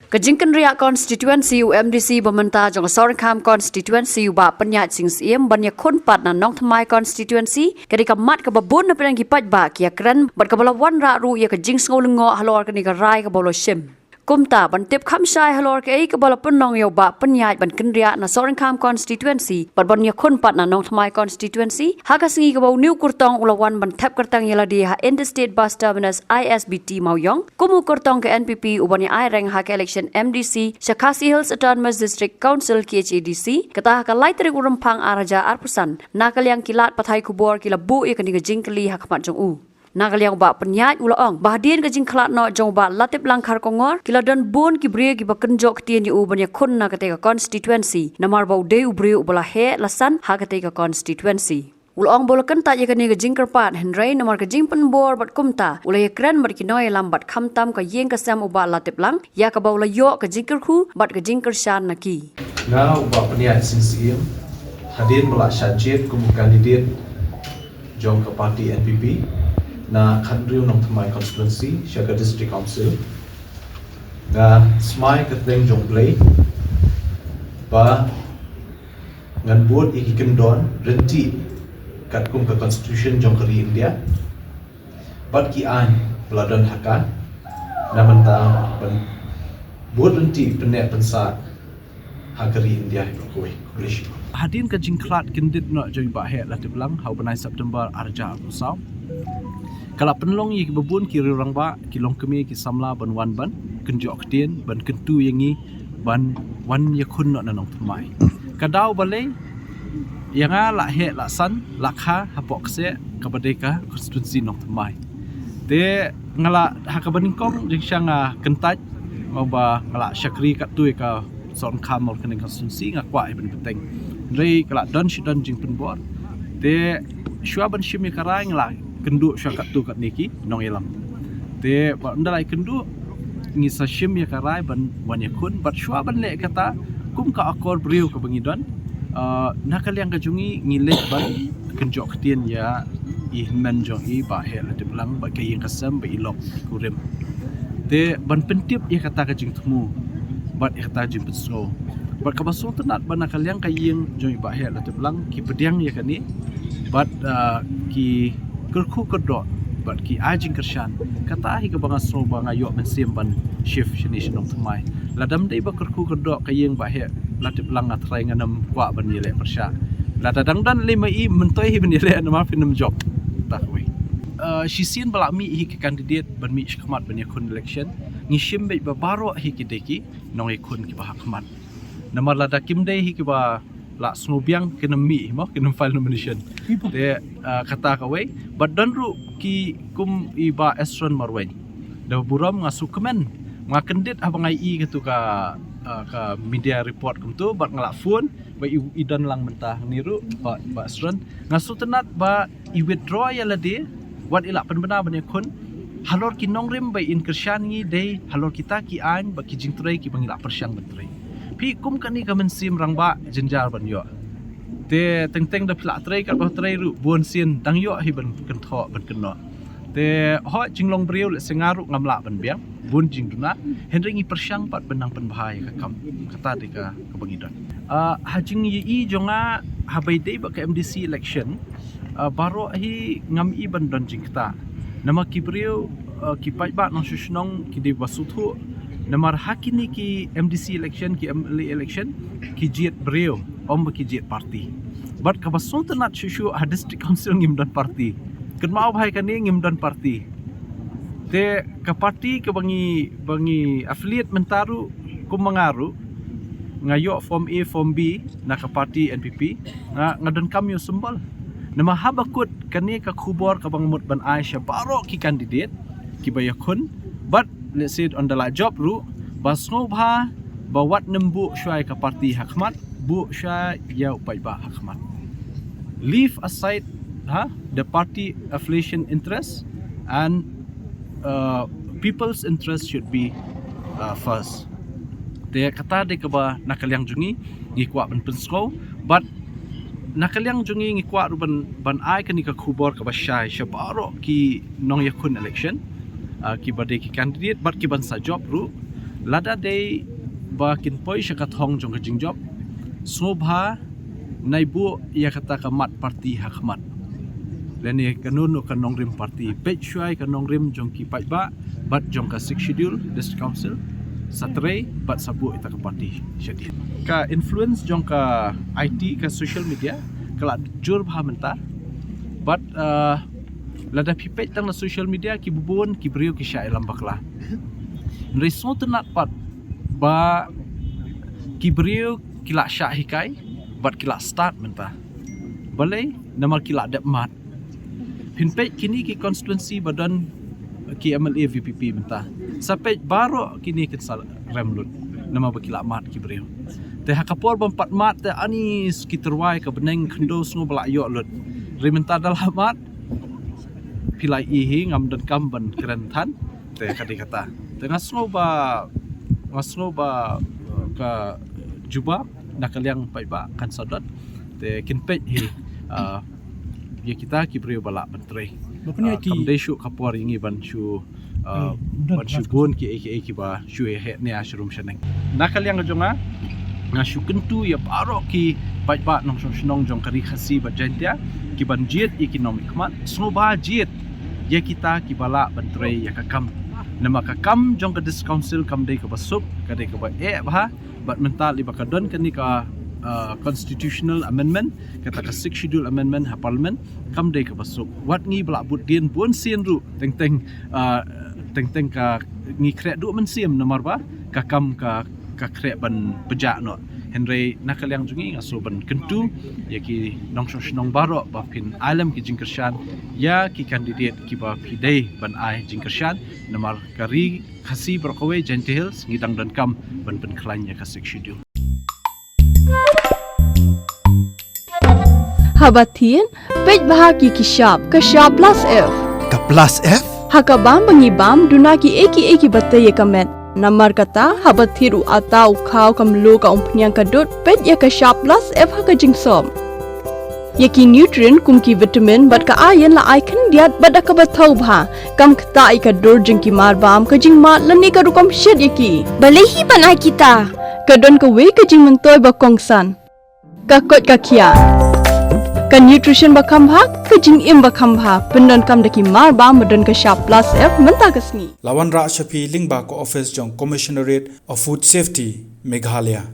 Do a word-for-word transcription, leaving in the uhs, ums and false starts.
Ka jingkynriah constituency u M D C ba mynta jong ka Sohryngkham constituency u Bah Pynïaid Sing Syiem ban ïakhun pat na Nongthymmai constituency ka dei ka mat kaba bun na pdeng ki paidbah ki ïakren bad kaba la wanrah ruh ïa ka jingsngew lyngngoh halor kane ka rai kaba u la shim. Kumta ban tip kham shai halor kaei kaba la pynlong ïa u Bah Pynïaid ban kynriah na Sohryngkham constituency bad ban ïakhun pat na Nongthymmai constituency, ha ka sngi kaba une u kyrtong u la wan ban thep kyrteng ïa lade ha Interstate Bus Terminus I S B T Mawïong kum u kyrtong ka N P P u ban ïa aireng ha ka election M D C sha Khasi Hills Autonomous District Council, K H A D C, kata ha ka lai tarik u Rymphang ar hajar arphew san, na ka liang ki lad pathai khubor ki la buh ïa kane ka jingkylli ha khmat jong u. Na ka liang u Bah Pynïaid u la ong ba hadien ka jingkhlad noh jong u Bah Latiplang Kharkongor, ki la don bun ki briew kiba kynjoh ktien ïa u ban ïakhun na kata ka constituency, namar ba u dei u briew uba la heh la san ha kata ka constituency. U la ong ba u la kyntait ïa kane ka jingkyrpad, hynrei namar ka jingpynbor bad kumta u la ïakren bad ki nongïalam bad khamtam ka ïing ka sem u Bah Latiplang ïa kaba u la ïoh ka jingkyrkhu bad ka jingkyrshan na ki. Nga u Bah Pynïaid Sing Syiem, hadien ba la shah jied kum u candidate jong ka party N P P na khathynriew Nongthymmai constituency sha ka District Council, nga smai kyrteng jong U Blei ba ngan bud ïa ki kyndon ryntih katkum ka Constitution jong ka ri India bad ki aiñ ba la don ha ka, na bynta ban bud ryntih pynneh pynsah ha ka ri India hi baroh kawei. Khublei shibun. Hadien ka jingkhlad kyndit noh jong i Bah Heh Latiplang ha u bnai September ar hajar arphew saw, ka la pynlong ïa kiba bun ki riew rangbah, ki longkmie, ki samla ban wan ban kynjoh ktien, ban kyntu ïa ngi ban wan ïakhun noh na Nongthymmai. Ka daw balei ïa nga la heh la san la kha hapoh kseh kaba dei ka constituency Nongthymmai. Te nga la ha kaba nyngkong jingshang nga kyntait, ba nga la shakri katto ïa ka Sohryngkham Mawryngkneng constituency, nga kwah ïa ban bteng. Hynrei ka la don shi don jingpynbor. Te shuwa ban shim ïa ka rai nga la kynduh shuwa katto katne ki nongïalam. Te ba ynda la kynduh ngi sa shim ïa ka rai ban wan ïakhun, bad shuwa ban leh kata kum ka akor briew kaba ngi don, ah, na ka liang ka jong ngi ngi leit ban kynjoh ktien ïa i hynmen jong i Bah Heh Latiplang bad ka ïing ka sem bad i lok i kurim. Te ban pyntip ïa kata ka jingthmu bad ïa kata ka jingpynsngew. Bad kaba sngewtynnat ba na ka liang ka ïing jong i Bah Heh Latiplang ki pdiang ïa kane bad, ah, ki kyrkhu kyrdoh bad ki ai jingkyrshan. Kata hi kaba nga sngew ba nga ïoh mynsiem ban shift shane sha Nongthymmai. Lada ym dei ba kyrkhu kyrdoh ka ïing Bah Heh Latiplang, nga tharai ngam kwah ban ïaleh pyrshah. Lada dang don lei ma i, myntoi hi ban ïaleh namar phin ym jop. Kata kawei. Ah, shisien ba la mih hi ki candidate ban mih shakhmat ban ïakhun election, ngi shim beit ba baroh hi ki dei ki nongïakhun kiba ha khmat. Namar lada kim dei hi kiba la sngewbiang kin ym mih, mo, kin ym file nomination. Te, ah, kata kawei. Bad don ruh ki kum i Bah Esron Marwein. Da burom nga sngewkmen, nga kyndit haba nga ïohi katu ka, ah, ka media report kumtu, bad nga la phone ba i, i don lang mynta hangne ruh, Bah, Bah Esron. Nga sngewtynnat ba i withdraw ïa lade, wat i la pynbna ban ïakhun. Halor ki nongrim ba in kyrshan ngi dei halor kita ki aiñ bad ki jingtrei kiba ngi la pyrshang ban trei. Phi kum kane ka mynsiem rangbah jynjar ban ïoh. Te teng teng da phi la trei katba trei ruh, bun sien dang ïoh hi ban kynthoh ban kynnoh. Te hooid, jinglong briew lehse nga ruh ngam lah ban biang, bun jingduna, hynrei ngi pyrshang pat ban nang pynbha ïa ka kam. Kata dei ka, kaba ngi don. Ah, ha jingïohi jong nga haba ïadei bad ka M D C election, ah, baroh hi ngam i ban don jingktah. Namar ki briew, ah, ki paidbah nongshong shnong ki dei ba sngewthuh. Namar ha kine ki M D C election, ki M L A election, ki jied briew, ym ba ki jied party. Bad kaba sngewtynnat shuh shuh, ha District Council ngim don party. Kynmaw bha ïa kane, ngim don party. Te ka party kaba ngi, ba ngi affiliate mynta ruh, kum ma nga ruh, nga ïoh form A, form B na ka party N P P, nga, nga donkam ïa u symbol. Namar haba kut kane ka khubor kaba nga mut ban ai sha baroh ki candidate kiba ïakhun, bad lehse ynda la jop ruh, ba sngewbha ba wat nym buh shuwa ïa ka party ha khmat, buh shuwa ïa u paidbah ha khmat. Leave aside, ha, the party affiliation interest and, uh, people's interest should be, uh, first. Te kata dei kaba na ka liang jong ngi ngi kwah ban pynsngew, bad na ka liang jong ngi ngi kwah ruh ban, ban ai kane ka khubor kaba shai sha baroh ki nongïakhun election, ah, kiba dei ki candidate bad ki ban sa jop ruh, Lada dei ba kin poi sha ka thong jong ka jingjop, sngewbha nai buh ïa kata ka mat party ha khmat. Lane ka nongrim, ka nongrim party. Peit shuwa ïa ka nongrim jong ki paidbah bad jong ka Sixth Schedule District Council, sa trei bad sa buh ïa kata ka party shadien. Ka influence jong ka I T, ka social media, ka la jur bha mynta. Bad, uh, lada phi peit tang na social media, ki bun ki briew ki shah ïalam bakla. Hynrei sngewtynnad pat ba ki briew ki la shah hikai bad ki la start mynta. Balei? Namar ki la dep mad. Phin peit kine ki constituency ba don ki M L A V P P mynta. Sa peit baroh kine kin sa rem lut. Namar ba ki la mad ki briew. Te ha ka por ban pat mad te ani ki tyrwa ïa ka bneng khyndew sngew ba la ïoh lut. Hynrei mynta da la mad, phi la i hi, ngam donkam ban kren than. Te ka dei kata. Te nga sngew ba, nga sngew ba, uh, ka jubab na ka liang paidbah kan sa don. Te kin peit hi, uh, ïa kita ki briew ba lah ban trei. Ba pynïaid, uh, ki kam dei shuh ka por ïa ngi ban shu, uh, ban shu bun kiei kiei kiba shu ïa heh nia sha rum sha neng. Na ka liang ka jong nga, nga shu kyntu ïa baroh ki paidbah nongshong shnong jong ka Ri Khasi bad Jaintia, ki ban jied ïa ki nongmihkhmat, sngewbha jied ïa kita kiba lah ban trei ïa ka kam. Namar ka kam jong ka District Council kam dei kaba suk, ka dei kaba eh bha, bad mynta lei ba ka don kane ka, uh, constitutional amendment, kata ka Sixth Schedule amendment ha Parliament, kam dei kaba suk. Wat ngi ba lah bud dien bun sien ruh, teng teng, uh, teng teng ka ngi khreh duh mynsiem namar ba ka kam ka, ka khreh ban pynjah noh. Hynrei na ka liang jong ngi nga sngew ban kyntu ïa ki nongshong shnong baroh ba phin ai lem ki jingkyrshan ïa ki candidate kiba phi dei ban ai jingkyrshan, namar ka Ri Khasi baroh kawei, Jaintia Hills, ngi dang donkam ban pynkhlaiñ ïa ka Sixth Schedule. Haba thied, peit bha ki ki shap, ka shap plus F. Ka plus F? Ha ka bam ba ngi bam, duna kiei kiei kiba tei ïa ka met. Namar kata, haba thied u atta, u khaw, ka mluh, ka umphniang, ka dud, peit ïa ka shap plus F ha ka jingsop. Ïa ki nutrient kum ki vitamin bad ka iron la ai khyndiat bad da kaba thaw bha. Kam ktah ïa ka dur jong ki marbam, ka jingmad lane ka rukom shet ïa ki. Balei hi ban ai kita? Ka don kawei ka jingmyntoi ba kongsan. Ka koit ka khiah. Ka nutrition ba kham bha, ka jingim ba kham bha. Pyndonkam da ki marbam ba don ka shap plus F mynta ka sngi. La wanrah sha phi lyngba ka office jong Commissionerate of Food Safety, Meghalaya.